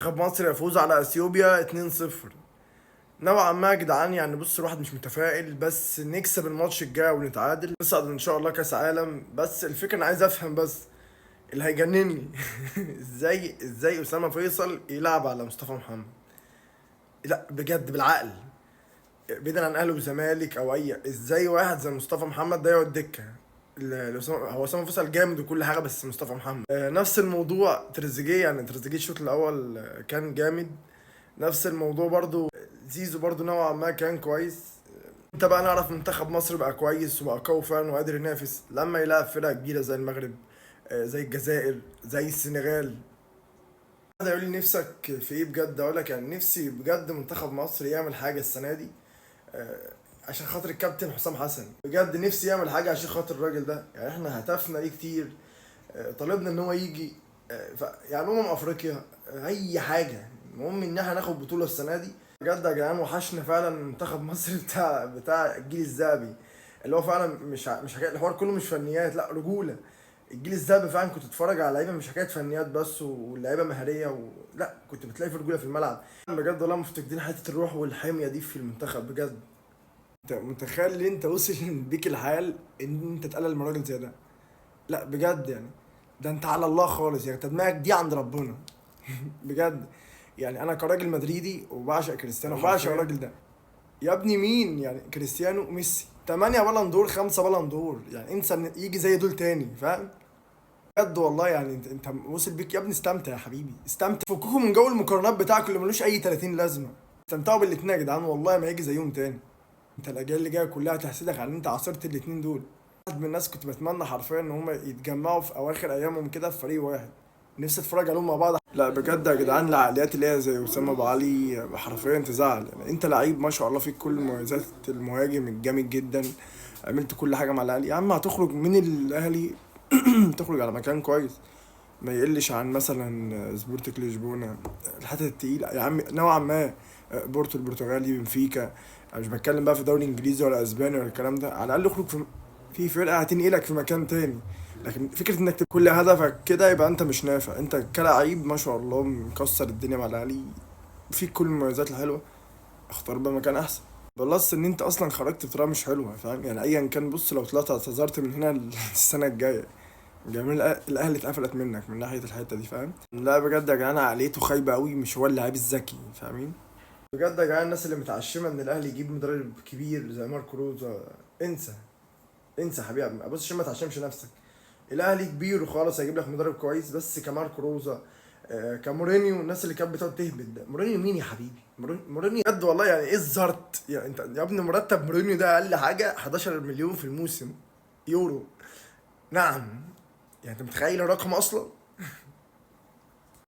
منتخب مصر يفوز على اثيوبيا 2-0. نوعا ما يا جدعان، يعني بص الواحد مش متفائل، بس نكسب الماتش الجاي ونتعادل نصعد ان شاء الله كاس عالم. بس الفكرة انا عايز افهم بس اللي هيجنني ازاي اسامة فيصل يلعب على مصطفى محمد؟ لا بجد بالعقل، بعيدا عن اهلي وزمالك او اي، ازاي واحد زي مصطفى محمد ده يقعد دكه؟ هو اسامة فيصل جامد وكل حاجه، بس مصطفى محمد نفس الموضوع. تريزيجيه، يعني تريزيجيه الشوط الاول كان جامد. نفس الموضوع برضو زيزو برضو نوعا ما كان كويس. انت بقى نعرف منتخب مصر بقى كويس وبقى قوي فعلا وقادر ينافس لما يلعب فرقه كبيرة زي المغرب، زي الجزائر، زي السنغال. هذا يقول لي نفسك في ايه؟ بجد اقول لك يعني نفسي بجد منتخب مصر يعمل حاجة السنة دي، عشان خاطر الكابتن حسام حسن. بجد نفسي يعمل حاجة عشان خاطر الراجل ده، يعني احنا هتفنا ليه كتير، طالبنا ان هو يجي، يعني افريقيا، اي حاجة، المهم ان احنا ناخد بطوله السنة دي. بجد يا جدعان وحشنا فعلا منتخب مصر بتاع الجيل الذهبي، اللي هو فعلا مش حكاية الحوار كله مش فنيات، لا رجوله. الجيل الذهبي فعلا كنت تتفرج على لعيبة مش حكاية فنيات بس واللعيبة مهاريه لا كنت بتلاقي في رجوله في الملعب. بجد والله مفتقدين حتة الروح والحمية دي في المنتخب بجد. انت متخيل ان انت وصل بيك الحال ان انت تقلل من راجل زي ده؟ لا بجد يعني ده انت على الله خالص، يعني انت دماغك دي عند ربنا بجد. يعني انا كراجل مدريدي وبعشق كريستيانو وبعشق الراجل ده يا ابني. مين يعني كريستيانو؟ ميسي 8 Ballon d'Or، 5 Ballon d'Or، يعني انسى ان يجي زي دول تاني، فاهم؟ بجد والله يعني انت وصل بيك يا ابني. استمتع يا حبيبي، استمتع، فككوا من جو المقارنات بتاعكم اللي ملوش اي 30 لازمه. استمتعوا بالاتنين يا جدعان، والله ما يجي زيهم تاني. انت الاجيال اللي جاية كلها تحسدك على ان انت عاصرت الاتنين دول. واحد من الناس كنت بتمنى حرفيا ان هم يتجمعوا في اواخر ايامهم كده في فريق واحد، نفسي اتفرج عليهم مع بعض. لا بجد يا جدعان العقليات اللي هي زي اسامة ابو علي حرفيا تزعل. يعني انت لعيب ما شاء الله فيك كل مميزات المهاجم الجامد جدا، عملت كل حاجة مع الاهلي يا عم، هتخرج من الاهلي تخرج على مكان كويس ما يقلش عن مثلا سبورتك لشبونه، الحتت التقيله يا عم نوعا ما، بورتو البرتغالي، بنفيكا. انا مش بتكلم بقى في دوري انجليزي ولا اسباني ولا الكلام ده، على الاقل اخرج في فرقه هتنقلك في مكان تاني. لكن فكرة انك كل هدفك كده يبقى انت مش نافع. انت كلاعب ما شاء الله مكسر الدنيا مع الاهلي، فيك كل المميزات الحلوة، اختار بقى مكان احسن. plus ان انت اصلا خرجت بطريقة مش حلوة، فاهم؟ يعني ايا كان، بص لو طلعت اعتذرت من هنا السنة الجاية جماهير الاهلي اتقفلت منك من ناحية الحتة دي، فاهم؟ لا بجد يا جدعان عقليته خايبة قوي، مش هو اللاعب الذكي، فاهمين؟ بجد يا جدعان الناس اللي متعشمه ان الاهلي يجيب مدرب كبير زي ماركو روزا، انسى انسى حبيبي. بص عشان ما تعشمش نفسك، الاهلي كبير وخلاص هيجيب لك مدرب كويس، بس كماركو روزا، كمورينيو، الناس اللي كانت بتقعد تهبد ده، مورينيو مين يا حبيبي؟ مورينيو بجد والله يعني ايه الزرت؟ يعني انت يا ابني مرتب مورينيو ده اقل حاجة 11 مليون في الموسم يورو. نعم، يعني انت متخيل الرقم اصلا؟